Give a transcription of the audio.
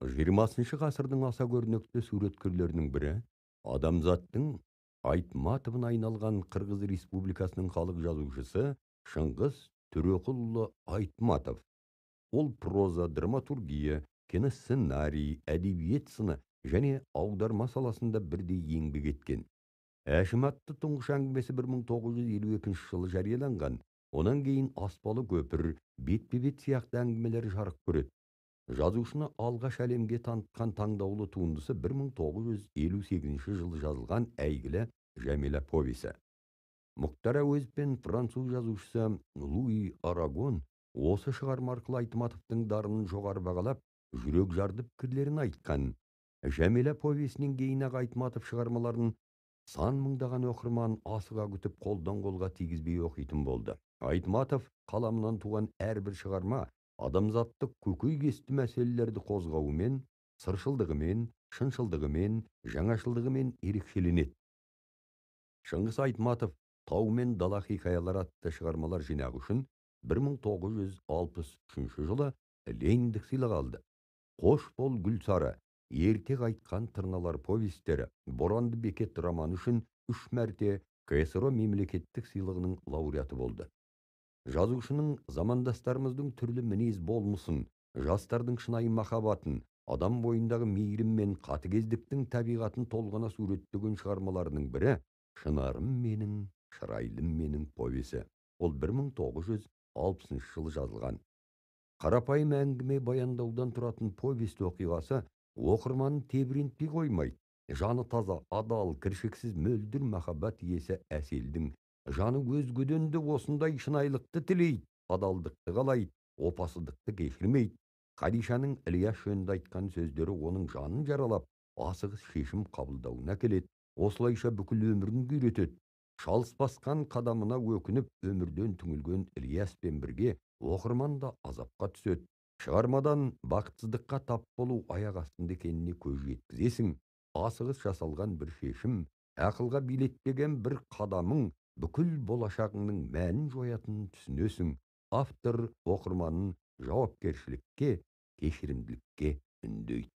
20 ғасырдың аса көрнекті суреткерлерінің бірі, адамзаттың Айтматовына айналған Қырғыз Республикасының халық жазушысы Шыңғыс Төреқұлұлы Айтматов. Ол проза, драматургия, киносценарий, әдебиет сыны және аударма саласында бірдей еңбек еткен. Әшім атты тұңғыш әңгімесі 1952 жылы жарияланған. Онан кейін Аспалы көпір, Бетпе-бет сияқты әңгімелер жарық көреді. Жазушыны алғаш әлемге танытқан таңдаулы туындысы 1958 жылы жазылған әйгілі Жәмила повесі. Мұхтар Әуезов пен француз жазушысы Луи Арагон осы шығарма арқылы Айтматовтың дарынын жоғары бағалап, жүрек жарды пікірлерін айтқан. Жәмила повесінен кейін ақ Айтматов шығармаларын сан мыңдаған оқырман асыға күтіп, қолдан қолға тигізбей оқитын болды. Айтматов қаламынан туған әрбір шығарма адамзаттық көкейкесті мәселелерді қозғауымен, сыршылдығымен, шыншылдығымен, жаңашылдығымен ерекшеленеді. Шыңғыс Айтматов «Тау мен дала хикаялары» атты шығармалар жинағы үшін 1963 жылы Лениндік сыйлық алды. «Қош бол, Гүлсары», «Ерте қайтқан тырналар» повестері, «Боранды бекет» романы үшін 3 мәрте КСРО мемлекеттік сыйлығының лауреаты болды. Жазушының замандастарымыздың түрлі мінез болмысын, жастардың шынайы махаббатын, адам бойындағы мейірім мен қатыгездіктің табиғатын толғана суреттеген шығармаларының бірі «Шынарым менің, шырайлым менің» повесі. Ол 1960 жылы жазылған. Қарапайым әңгіме баяндаудан тұратын повесть оқиғасы оқырманын тебірентпей қоймайды. Жаны таза, адал, кіршіксіз мөлдір махаббат иесі Әселдің жаны өзгеден де осындай шынайылықты тілейді, адалдықты қалайды, опасыздықты кешірмейді. Қадишаның Ілияс жөнінде айтқан сөздері оның жанын жаралап, асығыс шешім қабылдауына әкеледі. Осылайша бүкіл өмірін күйретеді. Шалыс басқан қадамына өкініп, өмірден түңілген Ілияспен бірге оқырман да азапқа түседі. Шығармадан бақытсыздыққа тап болу аяқ астында екеніне көз жеткізесің. Асығыс жасалған бір шешім, ақылға билетпеген бір қадамың бүкіл болашағыңның мәнін жоятынын түсінесің. Автор оқырманын жауапкершілікке, кешірімділікке үндейді.